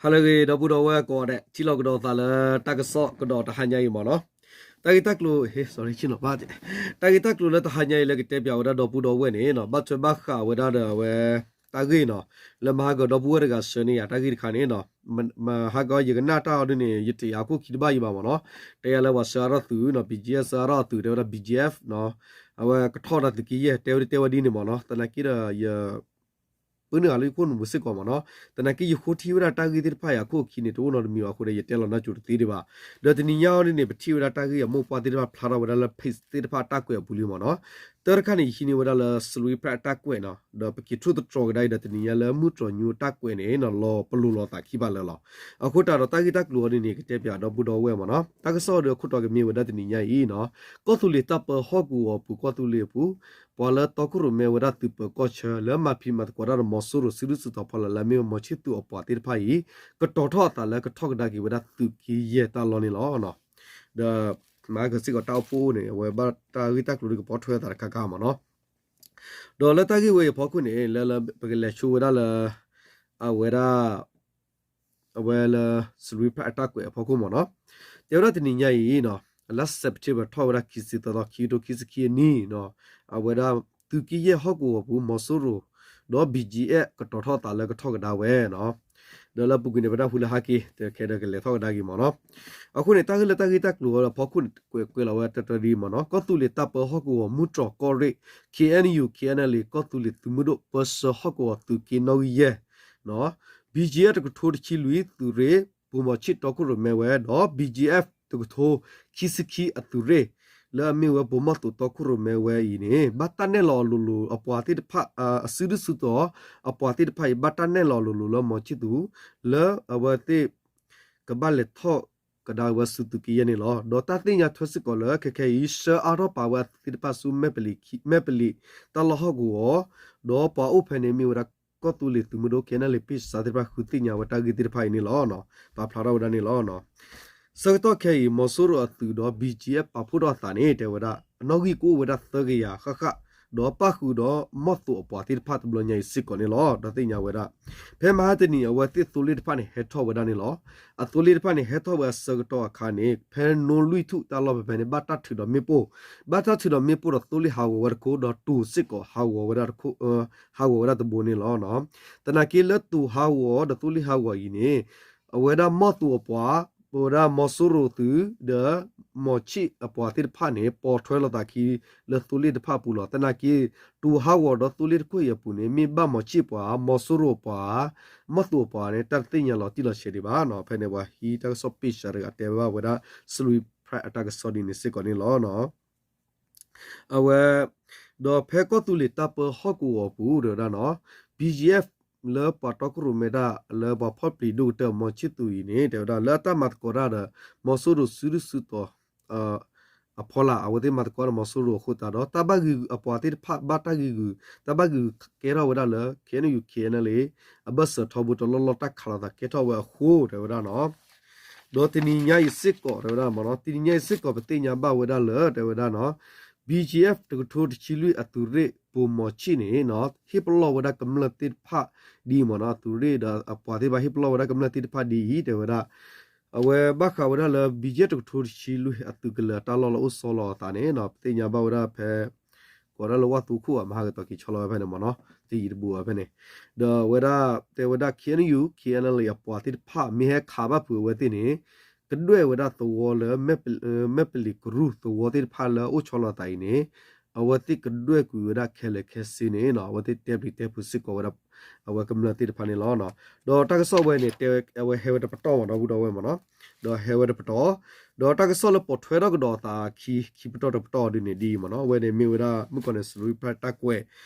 ဟါလၢအဂ့ၤ ဒီပုၢ်ဒီဝဲၢ်ကိးဂၤဒဲး, ထံၣ်လိာ်ကဒီးသးလၢတၢ်ကစီၣ်ကဒီးတဟါညါအံၤမ့ၢ်နီၤ. တၢ်ဂ့ၢ်တၢ်ကျိၤ, တၢ်ဂ့ၢ်တၢ်ကျိၤလၢတဟါညါအံၤ လၢကတဲပၠးဝဲဒၣ်ဒီပုၢ်ဒီဝဲၢ်န့ၣ်နီၤ, ဘၣ်ထွဲဘၣ်ဃးဝဲဒၣ်ဒီးအဝဲ တၢ်ဂ့ၢ်နီၤ, လၢမဟါကဒီပုၢ်ဝဲၢ်တဂၤဆှၢန့ၢ်ယၤတၢ်ဂ့ၢ်တခါန့ၣ်နီၤ. မဟါကယကနၣ်တၢ်အီၤဒ်န့ၣ် ယတယာ်ခိၣ်ခံတဘၣ်ယံၤဘၣ်မ့ၢ်နီၤ. တဲယၤလၢပှၤဆှၢအါထီၣ်သုးနီၤ, BGF ဆှၢအါထီၣ်အသုး တဲဝဲဒၣ် BGF နီၤ, အဝဲကထီၣ်ဝဲဒၣ်သုးက့ယဲၢ် တဲဝဲဒ်တဲဝဲဒ်န့ၣ်မ့ၢ်နီၤ. သနာ်က့ဒီးယ ပၢနုာ်ဂၤလၢယခိၣ်နူာ်ပူၤစ့ၢ်ကီးမ့ၢ်နီၤ. သနာ်က့ယဃိထံၣ်ဝဲဒၣ်တၢ်ဂ့ၢ်သ့ၣ်တဖၣ်အံၤအခိၣ်အခံန့ၣ် တအိၣ်နီတမံၤဘၣ်အဃိဒီး ယတဲလီၤနၢ်ကၠိတသ့ဒံးဘၣ်. ဒီးတနံၤညါအံၤဒ်န့ၣ် ပထံၣ်ဝဲဒၣ်တၢ်ဂ့ၢ်အမိၢ်ပှၢ်သ့ၣ်တဖၣ်ဖျါထီၣ်ဝဲဒၣ်လၢ page သ့ၣ်တဖၣ်အတၢ်ကွဲးအပူၤလံမ့ၢ်နီၤ. တၢ်တခါန့ၣ် ယဟံးန့ၢ်ဝဲဒၣ်လၢ Salween Press အတၢ်ကွဲးနီၤ, ဒီးပက့ၤထိၣ်သတြီၤကဒါအံၤဒီးတနံၤညါလၢမုၢ်တြီၤညိတၢ်ကွဲးန့ၣ်နီၤ လီၤပလိာ်လိာ်သးခံဘၣ်လၢာ်လီၤ. အဃိသတးဒီးတၢ်ဂ့ၢ်တၢ်ကျိၤအံၤဒ်န့ၣ် ကတဲပၠးဒီပုၢ်ဒီဝဲၢ်မ့ၢ်နီၤ. တၢ်ကစီၣ်ဒီးအခိၣ်တီကမ့ၢ်ဝဲဒၣ်တနံၤညါအံၤနီၤ, ကီၢ်သူလ့ၤတၢ်ပၢဟီၣ်ကဝီၤအပူၤ ကီၢ်သူလ့ၤအပူၤ ပှၤလၢတီခိၣ်ရိၣ်မဲဝဲဒၣ်သုးပၢၤကီၢ်ဆၢ လၢမၤဖံးမၤသကိးတၢ်ဒီးမီၤစိရိၤစုဒုၣ်စုတီၤဖီလာ်လၢအမ့ၢ်ဝဲ မီၤဆံၣ်သူးအပှၤသ့ၣ်တဖၣ်အံၤ ကတီၤထီၣ်အသးလၢကထီၣ်ကဒါက့ၤဝဲဒၣ်သုးက့ယဲၢ်တၢ်လီၢ်န့ၣ်လီၤ. ဒီးမၤကစ့ၢ်ကီးတၢ်အိၣ်ဖှိၣ်န့ၣ် အဝဲဘၣ်တၢ်ဂ့ၢ်တၢ်ကျိၤဒ်ကပီၤထွဲအသးတခါခါမ့ၢ်နီၤ. ဒီးလၢတၢ်ဂ့ၢ်ဝဲအံၤအဖီခိၣ်န့ၣ် လၢလၢပကလဲၤဆိဝဲဒၣ်လၢ အဝဲဒၣ် အဝဲလၢ Salween Press အတၢ်ကွဲးအဖီခိၣ်မ့ၢ်နီၤ, တဲဝဲဒၣ်တနံၤညါအံၤနီၤ, လါ September ထီၣ်ဝဲဒၣ်ခံဆံသၢသီ ခံကထိခံဆံခံအနံၣ်နီၤ, အဝဲဒၣ်သုးက့ယဲၢ်ဟီၣ်ကဝီၤပူၤ မီၤစိရိၤ ဒီး BGF ကတီၤထီၣ်အသးလၢကထီၣ်ကဒါဝဲနီၤ. ဒီးလၢအပူၤကွံာ်န့ၣ် ပတၢ်ဟူလၢဟဲက့ၤ တခဲဒီးကလဲၤထီၣ်ကဒါက့ၤမ့ၢ်နီၤ. အဃိန့ၣ် တၢ်ဂ့ၢ်လၢတၢ်ဂ့ၢ်တၢ်ကျိၤအဖီခိၣ်န့ၣ် ကွဲးကွဲးလီၤဝဲတၢ်တၢ်ဒ်အံၤမ့ၢ်နီၤ, ကီၢ်သူလ့ၤတၢ်ပၢဟီၣ်ကဝီၤ မုၢ်တြီၤကီၢ်ရ့ၣ် KNU KNLA ကီၢ်သူလ့ၤသုးမုၢ်ဒိၣ် ပၢဆှၢဟီၣ်ကဝီၤသုးက့နီၣ်ဂံၢ်ယဲၢ် BGF တကထိတဆံလွံၢ်သုးရ့ၣ် ပိာ်မီၤဆံၣ်တီခိၣ်ရိၣ်မဲဝဲ ဒီး BGF တကထိခံဆံခံအသုးရ့ၣ် လၢအမ့ၢ်ဝဲပိာ်မီၣ်သိးတီခိၣ်ရိၣ်မဲဝဲအံၤန့ၣ် ဘၣ်တၢ်နဲၣ်လီၤအလိၤလိၤအပှၤသ့ၣ်တဖၣ် အစုဒုၣ်စုတီၤ အပှၤသ့ၣ်တဖၣ်အံၤ ဘၣ်တၢ်နဲၣ်လီၤအလိၤလိၤလၢမီၤဆံၣ်သူး လၢအဝဲသ့ၣ် ကဘၣ်လဲၤထီၣ်ကဒါဝဲဆူသုးက့ယဲၢ်န့ၣ်လီၤ. ဒီးတၢ်သ့ၣ်ညါထွဲစ့ၢ်ကီးလၢ ခဲခဲအံၤ ဆှၢအါထီၣ်ပာ်ဝဲအသုးသ့ၣ်တဖၣ်ဆူ မဲၢ်ပလ့း မဲၢ်ပလ့းတၢ်လီၢ်ဟီၣ်ကဝီၤ ဒီးပှၤအိၣ်ဖဲန့ၣ်မ့ၢ်ဝဲဒၣ်ကီၢ်သူလ့ၤသုးမုၢ်ဒိၣ် KNLA ပ့ၢ်စၢသ့ၣ်တဖၣ် ဃုသ့ၣ်ညါဝဲတၢ်ဂ့ၢ်သ့ၣ်တဖၣ်အံၤန့ၣ်လီၤ. ပာ်ဖျါထီၣ်ဝဲဒၣ်န့ၣ်လီၤ. ဆၢကတီၢ်ခဲအံၤ မီၤစိရိၤအသုးဒီး BGF ပာ်ဖှိၣ်ထီၣ်အသးန့ၣ် တဲဝဲဒၣ် အနီၣ်ဂံၢ်ကအိၣ်ဝဲဒၣ်သၢကယၤဃၣ်ဃၣ် ဒီးပၣ်ဃုာ်ဒီးမီၣ်သိးအပှၤသ့ၣ်တဖၣ်တဘျီညါအံၤစ့ၢ်ကီးန့ၣ်လီၤ. ဒီးသ့ၣ်ညါဝဲဒၣ် ဖဲမဟါတနံၤ အဝဲသ့ၣ်သိလ့ၣ်တဖၣ်န့ၣ် ဟဲထီၣ်ဝဲဒၣ်န့ၣ်လီၤ. အသိလ့ၣ်တဖၣ်န့ၣ် ဟဲထီၣ်ဝဲအဆၢကတီၢ်အခါန့ၣ် ဖဲနိလွံၢ်ထူၣ်တၢ်လီၢ်ဖဲဖဲန့ၣ် ဘၣ်တၢ်ထုးဒီးမ့ၣ်ပိၢ် ဘၣ်တၢ်ထုးဒီးမ့ၣ်ပိၢ်ဒီးသိလ့ၣ်ဟးဂီၤဝဲတခိၣ် ဒီးတိၤစ့ၢ်ကီးဟးဂီၤဝဲဒၣ်တခိၣ် ဟးဂီၤဝဲဒၣ်တဘိန့ၣ်လီၤ. သနာ်က့လၢတိၤဟးဂီၤဒီးသိလ့ၣ်ဟးဂီၤအံၤန့ၣ် အဝဲဒၣ်မီၣ်သိးအပှၤ ပဝဲဒၣ်မီၤစိရိၤသုး ဒီးမီၤဆံၣ်အပှၤသ့ၣ်တဖၣ်န့ၣ် ပိာ်ထွဲလိာ်သးခံလၢသိလ့ၣ်တဖၣ်အပူၤလီၤ. သနာ်က့ တိၤဟးဂီၤဒီးသိလ့ၣ်တခိၣ်အံၤအပူၤန့ၣ် မ့ၢ်ဘၣ်မီၤဆံၣ်အပှၤ မီၤစိရိၤအပှၤ မီၣ်သိးအပှၤန့ၣ် တၢ်တသ့ၣ်ညါလီၤတံၢ်လီၤဆဲးဒံးဘၣ်နီၤ. ဖဲန့ၣ်ပှၤဟံးတၢ်ကစီၣ်ပ့ၢ်စှၤတဂၤတဲဘၣ်ဝဲဒၣ် Salween Press အတၢ်ကစီၣ်ဒ်န့ၣ်စ့ၢ်ကီးန့ၣ်လီၤ. အဝဲ ဒီးဖဲကီၢ်သူလ့ၤတၢ်ပၢဟီၣ်ကဝီၤအပူၤ တဲဝဲဒၣ်နီၤ BGF လၢပှၤတီခိၣ်ရိၣ်မဲတၢ် လၢပှၤဖီၣ်ပျံၤဒိၣ်ကတၢၢ်မီၤဆံၣ်သူးအံၤန့ၣ် တဲဝဲဒၣ် လၢအတၢ်မၤသကိးတၢ်ဒီး မီၤစိရိၤစုဒုၣ်စုတီၤ အဖီလာ် အဝဲသ့ၣ်မၤသကိးဒီးမီၤစိရိၤအဃိသတးဒီး တၢ်ဘၣ်ဂံာ်ဂုာ် အပှၤသ့ၣ်တဖၣ်ဘၣ်တၢ်ဂံာ်ဂုာ် တၢ်ဘၣ်ဂံာ်ကဲထီၣ်ဝဲဒၣ်လၢ KNU KNLA အဘၢၣ်စၢၤထီဘိတလီၢ်လီၢ် တၢ်ခးလိာ်သးကဲထီၣ်ဝဲအဃိ တဲဝဲဒၣ်နီၤ. ဒီးတနံၤညါအံၤစ့ၢ်ကီး တဲဝဲဒၣ်မ့ၢ်နီၤ တနံၤညါအံၤစ့ၢ်ကီး ပသ့ၣ်ညါဘၣ်ဝဲဒၣ်လၢ တဲဝဲဒၣ်နီၤ BGF တကထိတဆံလွံၢ်အသုးရ့ၣ် ပိာ်မီၤဆံၣ်န့ၣ်နီၤ ဟ့ၣ်ပလီၢ်ဝဲဒၣ်ကမျၢၢ်သ့ၣ်တဖၣ်ဒ်အံၤမ့ၢ်နီၤ အသုးရ့ၣ်ဒီးအပှၤသ့ၣ်တဖၣ် ဟ့ၣ်ပလီၢ်ဝဲဒၣ်ကမျၢၢ်သ့ၣ်တဖၣ်ဒ်အံၤ တဲဝဲဒၣ် အဝဲဘၣ်ဃးဝဲဒၣ်လၢ BGF တကထိတဆံလွံၢ်အသုးကလၢၤတၢ်လီၢ်လၢအိၣ်ဆီလီၤအသးန့ၣ်နီၤ ပသ့ၣ်ညါဘၣ်ဝဲဒၣ်ဖဲ ကိးဒၣ်လၢဝၣ်သိခိၣ် အမၤဟးဂီၤကတီၤက့ၤဆီလီၤဝဲဖဲန့ၣ်မ့ၢ်နီၤ သယံၤတဘူးဝဲဖဲန့ၣ် ဒီးဝဲဒၣ် တဲဝဲဒၣ် KNU KNLA အပှၤသ့ၣ်တဖၣ် မ့ၢ်ဟဲခးဘၣ်ဖုးအဝဲသ့ၣ်န့ၣ် ကဒွဲၣ်ဝဲဒၣ်သဝီလၢ မဲၢ်ပလ့းကရူၢ်သဝီသ့ၣ်တဖၣ်လၢအိၣ်ဆီလီၤအသးအံၤန့ၣ် အဝဲသ့ၣ်ကဒွဲၣ်ကွံာ်ဝဲဒၣ်ခဲလၢာ်ခဲဆ့န့ၣ်နီၤ အဝဲသ့ၣ်တဲပျံၤတဲဖုးစ့ၢ်ကီးဝဲဒၣ် အဝဲကမျၢၢ်သ့ၣ်တဖၣ်န့ၣ်လီၤ. ဒီးတၢ်ကစီၣ်ဝဲန့ၣ် တဲအဝဲဟဲဝဲတပတီၢ်မ့ၢ်နီၤ ပုၢ်ဒီဝဲၢ်မ့ၢ်နီၤ ဒီးဟဲဝဲတပတီၢ် ဒီးတၢ်ကစီၣ်လၢပိာ်ထွဲထီၣ်ကဒီးအသးခံ ခံပတီၢ်တပတီၢ်ဒ်န့ၣ်ဒ်အံၤမ့ၢ်နီၤ အဝဲန့ၣ်မ့ၢ်ဝဲဒၣ် မုၣ်ကီၢ်န့ၣ် စရံပြၣ်တၢ်ကွဲး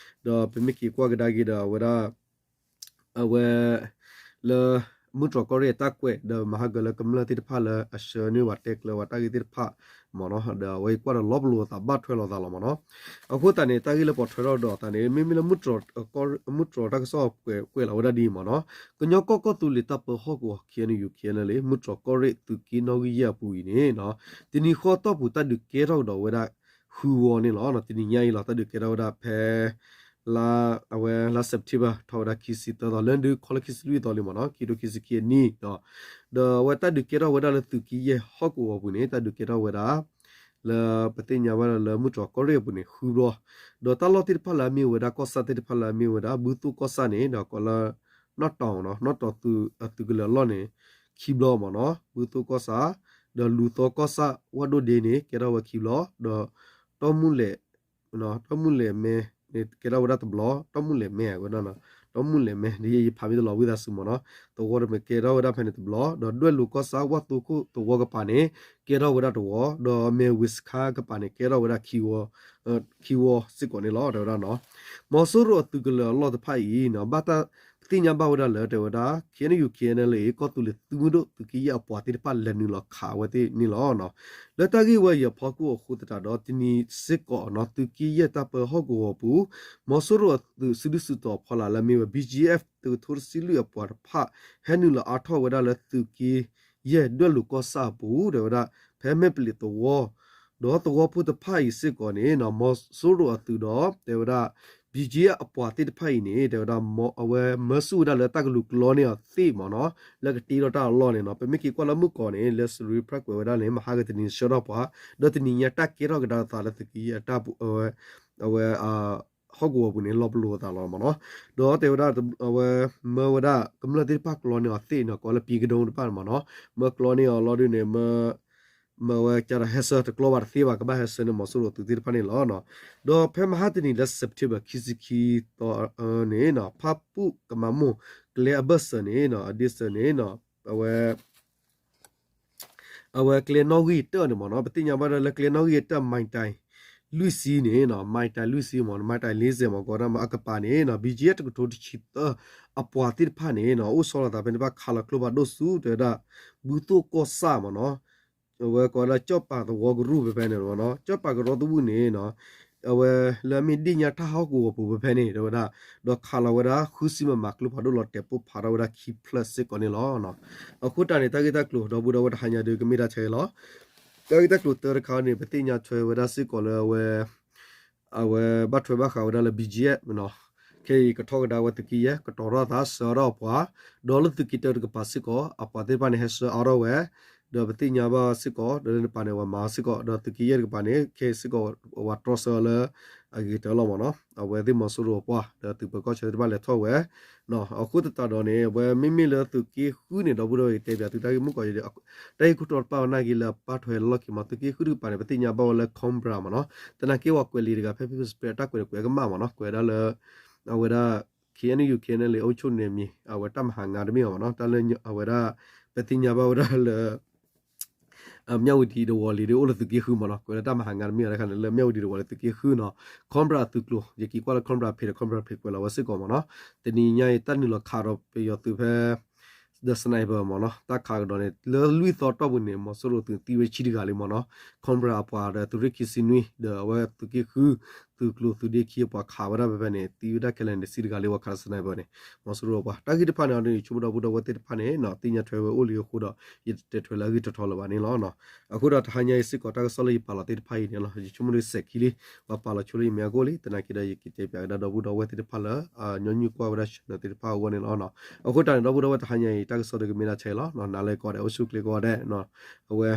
ဒီးပမ့ၢ်က့ၤကွၢ်ကဒါက့ၤဒီးအဝဲဒၣ် အဝဲ လၢ မုၢ်တြီၤကီၢ်ရ့ၣ်အတၢ်ကွဲး ဒီးမၤဟးဂီၤလၢကမျၢၢ်သ့ၣ်တဖၣ်လၢအဆှၢန့ၢ်ဝဲတဲကျၢၤဝဲတၢ်ဂ့ၢ်သ့ၣ်တဖၣ်မ့ၢ်နီၤ ဒီးအဝဲကွၢ်ဒီးလီၤပလိာ်အသးဘၣ်ထွဲလိာ်သးလီၤမ့ၢ်နီၤ အဃိသတးန့ၣ် တၢ်ဂ့ၢ်လၢပိာ်ထွဲထီၣ်ကဒီးအသးန့ၣ် မ့မ့ၢ်လၢ မုၢ်တြီၤတၢ်ကစီၣ်ကွဲးလီၤဝဲဒၣ်ဒ်အံၤမ့ၢ်နီၤ ကညီကီၢ်ကီၢ်သူလ့ၤတၢ်ပၢဟီၣ်ကဝီၤ KNU KNLA မုၢ်တြီၤကီၢ်ရ့ၣ်သုးက့နီၣ်ဂံၢ်ယဲၢ်အပူၤအံၤန့ၣ် တနံၤဃီတီၢ်ပူၤတၢ်ဒုးကဲထီၣ်ကဒီးဝဲဒၣ် ဃုဝီန့ၣ်လီၤ. တနံၤညါအံၤလီၤ တၢ်ဒုးကဲထီၣ်ဝဲဒၣ်ဖဲ လါ အဝဲလါ September ထီၣ်ဝဲဒၣ်ခံဆံသၢသီ လၢဒုးခီလၢခံဆံလွံၢ်သီလံမ့ၢ်နီၤ ခံထိခံဆံခံအနံၣ်ဒီး ဒီးအဝဲတၢ်ဒုးကဲထီၣ်ဝဲဒၣ်လၢသုးက့ယဲၢ်ဟီၣ်ကဝီၤပူၤန့ၣ် တၢ်ဒုးကဲထီၣ်ဝဲဒၣ် လၢပသ့ၣ်ညါဘၣ်ဒီးလၢမုၢ်တြီၤကီၢ်ရ့ၣ်အပူၤန့ၣ် ဃုဘျီ, ဒီးတၢ်လီၢ်သ့ၣ်တဖၣ်လၢအမ့ၢ်ဝဲဒၣ်ကီၢ်ဆၣ်သ့ၣ်တဖၣ်လၢအမ့ၢ်ဝဲဒၣ် ဘုသိၣ်ကီၢ်ဆၣ်န့ၣ် ဒီးကိးလၢ နီၣ်တီၤနီၤ နီၣ်တီၤသုးကလၢၤအလီၢ်န့ၣ် ခံဘျီမ့ၢ်နီၤ ဘုသိၣ်ကီၢ်ဆၣ်, ဒီးလူၤသီကီၢ်ဆၣ် ဝၣ်ဒိၣ်ဒ့န့ၣ် ကဲထီၣ်ဝဲခံဘျီ, ဒီး တီမူၣ်လဲၣ် တီမူၣ်လဲၣ်မဲန့ၣ် ကဲထီၣ်ဝဲဒၣ်တဘျီ, တီမူၣ်လဲၣ်မဲဝဲဒၣ်နီၤ, တီမူၣ်လဲၣ်မဲ ယဖးမ့ၢ်တလီၤဝံသးစူၤမ့ၢ်နီၤ, သဝီတမ့ၢ်ကဲထီၣ်ဝဲဒၣ်ဖဲန့ၣ်တဘျီ, ဒီးဒွဲၣ်လိၤကီၢ်ဆၣ် ဝၣ်သိခိၣ်သဝီကပၤန့ၣ် ကဲထီၣ်ဝဲဒၣ်တဝီ, ဒီးမဲၢ်ဝ့ၤစခါကပၤန့ၣ် ကဲထီၣ်ဝဲဒၣ် ခံဝီစ့ၢ်ကီးန့ၣ်လီၤ တဲဝဲဒၣ်နီၤ, မီၤစိရိၤအသုးကလၢၤအလီၢ်တဖၣ်အံၤနီၤ ဘၣ်တၢ်သ့ၣ်ညါဘၣ်ဝဲဒၣ်လၢတဲဝဲဒၣ် K N U K N L A ကီၢ်သူလ့ၤသုးမုၢ်ဒိၣ်သုးက့ယဲၢ်အပှၤသ့ၣ်တဖၣ်လဲၤနုာ်လီၤခးဝဲသ့ၣ်န့ၣ်လီၤ. လၢတၢ်ဂ့ၢ်ဝဲအံၤအဖီခိၣ်အဃိသတးဒီး တနံၤစ့ၢ်ကီးနီၤ သုးက့ယဲၢ်တၢ်ပၢဟီၣ်ကဝီၤပူၤ မီၤစိရိၤအသုးစုဒုၣ်စုတီၤအဖီလာ်လၢအမ့ၢ်ဝဲ B G F သုးကထိတဆံလွံၢ်အပှၤတဖၣ် ဟဲနုာ်လီၤအါထီၣ်ဝဲဒၣ်လၢသုးက့ယဲၢ်ဒွဲၣ်လိၤကီၢ်ဆၣ်အပူၤ တဲဝဲဒၣ် ဖဲမဲၣ်ပလံးသဝီ ဒီးသဝီဖိတဖၣ်အံၤစ့ၢ်ကီးန့ၣ်နီၤ မီၤစိရိၤအသုးဒီး တဲဝဲဒၣ် B G F အပှၤသ့ၣ်တဖၣ်အံၤန့ၣ် တဲဝဲဒၣ် အဝဲမၢဆူၣ်ဝဲဒၣ်လၢတၢ်ကလူးကျီန့ၢ်အီၤသ့ၣ်မ့ၢ်နီၤ လၢကတ့ထီၣ်တၢ်အလီၢ်န့ၣ်နီၤ ပမ့ၢ်က့ၤကွၢ်လၢမုၢ်ကီၢ်န့ၣ် လၢစရံဖရၣ်ကွဲးဝဲဒၣ်န့ၣ် မဟါကတနံၤဆှၢထီၣ်ပှၤ ဒီးတနံၤညါတၢ်ကဲထီၣ်ကဒါအသးလၢသုးက့ယဲၢ်တၢ် အဝဲ ဟီၣ်ကဝီၤပူၤန့ၣ် လီၤပလိာ်အသးလီၤမ့ၢ်နီၤ, ဒီးတဲဝဲဒၣ် အဝဲမၢဝဲဒၣ်ကမျၢၢ်သ့ၣ်တဖၣ်ကျီန့ၢ်အီၤသ့ၣ်နီၤ ကိးလၢပံကဒိတဖၣ်န့ၣ်မ့ၢ်နီၤ မၢကျီန့ၢ်အီၤလီၤဒုးန့ၣ် မၢ မၢဝဲကဒီးဟဲဆှၢတကျီဘၣ်တသ့ဘၣ် ကဘၣ်ဟဲဆှၢန့ၢ်မီၤစိရိၤသုးသ့ၣ်တဖၣ်န့ၣ်လီၤ. ဒီးဖဲမဟါတနံၤလၢ September ခံဆံခံသီန့ၣ်နီၤ ဖၣ်ပူၣ်ကမၤမိၢ်ကျဲအဘၢၣ်စၢၤန့ၣ်နီၤ အဒ့စၢၤန့ၣ်နီၤ အဝဲ အဝဲကျဲနီၣ်ဂံၢ်တၢၢ်န့ၣ်မ့ၢ်နီၤ ပသ့ၣ်ညါဘၣ်ဒၣ်လၢကျဲနီၣ်ဂံၢ်တၢၢ် မိုင်တိုင် လွံၢ်ဆံန့ၣ်နီၤ မိုင်တိုင် လွံၢ်ဆံမ့ၢ်နီၤ မိုင်တိုင် လေးဆယ်မ့ၢ်နီၤ ကိးဒၣ်မ့ၢ်အကပၤန့ၣ်နီၤ B G F တကထိတဆံသၢ အပှၤသ့ၣ်တဖၣ်န့ၣ်နီၤ အိၣ်ဆီလီၤသးဖဲန့ၣ်တဖၣ်ခးလီၤကျိဖးဒိၣ်ဆူ တဲဝဲဒၣ် ဘုသိၣ်ကီၢ်ဆၣ်မ့ၢ်နီၤ အဝဲကိးဝဲဒၣ် ကၠီၣ်ပၤသဝီကရူၢ်ဖဲဖဲန့ၣ်မ့ၢ်နီၤ ကၠီၣ်ပၤကရူၢ်သဝီန့ၣ်နီၤ အဝဲလၢအမ့ၢ်ဒ့ၣ်ညါတၢ်ဟီၣ်ကဝီၤပူၤဖဲဖဲန့ၣ် တဲဝဲဒၣ် ဒီးခးလီၤဝဲဒၣ် ဃုဆံ မမ ကျိဖးဒိၣ်လီၤတဲာ်ပိၢ်ဖးထီၣ်ဝဲဒၣ်ခံဖျၢၣ်စ့ၢ်ကီးန့ၣ်လီၤ. အဃိတၢ်န့ၣ် တၢ်ဂ့ၢ်တၢ်ကျိၤ ဒီပုၢ်ဒီဝဲၢ်တဟါညါဒုးကမ့ၢ်ဒၣ်ထဲအံၤလီၤ. တၢ်ဂ့ၢ်တၢ်ကျိၤတၢတခါန့ၣ် ပသ့ၣ်ညါထွဲဝဲဒၣ်စ့ၢ်ကီးလၢအဝဲ အဝဲဘၣ်ထွဲဘၣ်ဃးဝဲဒၣ်လၢ B G F နီၤ ခဲအံၤကထီၣ်ကဒါဝဲသုးက့ယဲၢ် ကတီၤထီၣ်အသး ဆှၢအါထီၣ်အပှၤ ဒီးလၢသုးက့တၢတကပၤစ့ၢ်ကီး အပှၤသ့ၣ်တဖၣ်န့ၣ် ဟဲဆှၢအါထီၣ်ဝဲ ဒီးပသ့ၣ်ညါဘၣ်စ့ၢ်ကီး ဒီးလၢနပၤန့ၣ် ပှၤမၤစ့ၢ်ကီး ဒီးသုးက့ယဲၢ်တကပၤန့ၣ် ခဲအံၤစ့ၢ်ကီး ပှၤတြီဆၢအီၤလၢ အဂ့ၤကတၢၢ်လီၤမ့ၢ်နီၤ အဝဲသ့ၣ်မီၤစိရိၤအပှၤ ဒီးသုးပၢၤကီၢ်ဆၢသ့ၣ်တဖၣ်လဲၤထီၣ်ဝဲ အဃိသတးဒီးန့ၣ် အဝဲမ့မ့ၢ်လၢသုးက့ဃုန့ၣ် ဒီပုၢ်ဒီဝဲၢ် ယတဲပၠးသုတၢ်ဂ့ၢ်မုၢ်ကီး တၢ်ဂ့ၢ်ခိၣ်တီတဖၣ်ဝဲနာ်က့လၢအပၣ်ထွဲလၢလီၢ်ခံမး သုးက့ဃုတကပၤန့ၣ် ပသ့ၣ်ညါဘၣ်ဝဲလၢ Cobra မ့ၢ်နီၤ သနာ်က့ပှၤကွဲးလံာ်တဂၤဖဲ Facebook တၢ်ကွဲးန့ၣ် ကွဲးကမၣ်မ့ၢ်နီၤ ကွဲးဒၣ်လၢ အဝဲဒၣ် K N U K N L A အုပ်ချုပ်နယ်မြေ အဝဲတၢ်မၤဟးဂီၤတမ့ၢ်အီၤမ့ၢ်နီၤ တၢ်လၢအဝဲဒၣ် ပသ့ၣ်ညါဘၣ်ဝဲဒၣ်လၢ မြဝတီ တဝီၤလံၤ ဒ်အိၣ်လၢသုးက့ဃုမ့ၢ်နီၤ ကွဲးလၢတၢ်မၤဟးဂီၤတမ့ၢ်အီၤတခါန့ၣ် လၢမြဝတီ တဝီၤလံၤ သုးက့ဃုနီၤ Cobra အသုးကျိၤ ယက့ၤကွၢ်လၢ Cobra page ဒီး Cobra page ကွဲးလီၤဝဲစ့ၢ်ကီးမ့ၢ်နီၤ တနံၤညါအံၤ တၢ်နုာ်လီၤခးဒီးပယီၤသုးဖဲ the sniper မ့ၢ်နီၤ တၢ်ခးကဒီးန့ၣ် လၢလွံၢ်သီတီၢ်ပူၤန့ၣ် မီၤစိရိၤသုးသံဝဲဆံတဂၤလံမ့ၢ်နီၤ Cobra အပှၤဒီးသုးရ့ၣ်ခံဆံနွံ ဒီးအဝဲသုးက့ဃု သုးကျိၤသုးဒ့ခံအပှၤခးဝဲဒၣ်ဖဲဖဲန့ၣ် သံဝဲဒၣ်ခဲလၢာ်န့ၣ် ဆံတဂၤလံ ပှၤခး sniper န့ၣ် မီၤစိရိၤအပှၤ တၢ်ဂ့ၢ်တဖၣ်န့ၣ်အီၤဒ်န့ၣ် ဆိကမိၣ်ဒီပုၢ်ဒီဝဲၢ်သ့ၣ်တဖၣ်န့ၣ်နီၤ သ့ၣ်ညါထွဲဝဲအိၣ်လံအဃိဒီး ယတတဲထွဲလၢအဂ့ၢ်ထီထီလၢၤဘၣ်န့ၣ်လီၤ. အဃိဒီးတဟါညါအံၤစ့ၢ်ကီးတၢ်ကစီၣ်လၢယပာ်လီၤသ့ၣ်တဖၣ်အံၤန့ၣ်လီၤ ယဆိကမိၣ်ဒ်စဲးခံလံ ပှၤပာ်လီၤဆိလၢယမဲာ်အကိၣ်လံ သနာ်က့ဒီးယကတဲပၠးကဒါဒီပုၢ်ဒီဝဲၢ်သ့ၣ်တဖၣ်လၢ ညီနုၢ်ကွၢ်ဝဲဒၣ် channel သ့ၣ်တဖၣ်အဂီၢ်န့ၣ်လီၤ. အဃိတၢ်န့ၣ် ဒီပုၢ်ဒီဝဲၢ်တဟါညါအံၤ တၢ်ကစီၣ်ဒုးကမ့ၢ်ဒၣ်ထဲအံၤလီၤ. နၤလၢကီးဒဲး အိၣ်ဆူၣ်ချ့ကီးဒဲး အဝဲ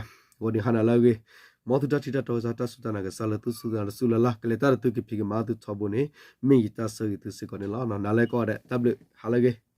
ဂီၤနံၤဟါနၤလၢအဂ့ၤ မ်သုတၢ်ထံၣ်တၢ်တီကစၢ် တၢ်စူၢ်တၢ်နာ်ကစၢ်လၢသုစူၢ်တၢ်နာ်တစူၢ်လၢ်လၢ် ကလဲၤတၢ်ဒီးသုကဖံးကမၤသုထီဘိန့ၣ် မ့ၢ်ယတၢ်ဆၢဂ့ၤသုစ့ၢ်ကီးန့ၣ်လီၤ. နၤလၢကီးဒဲး တၢ်ဘျုး ဟါလၢအဂ့ၤ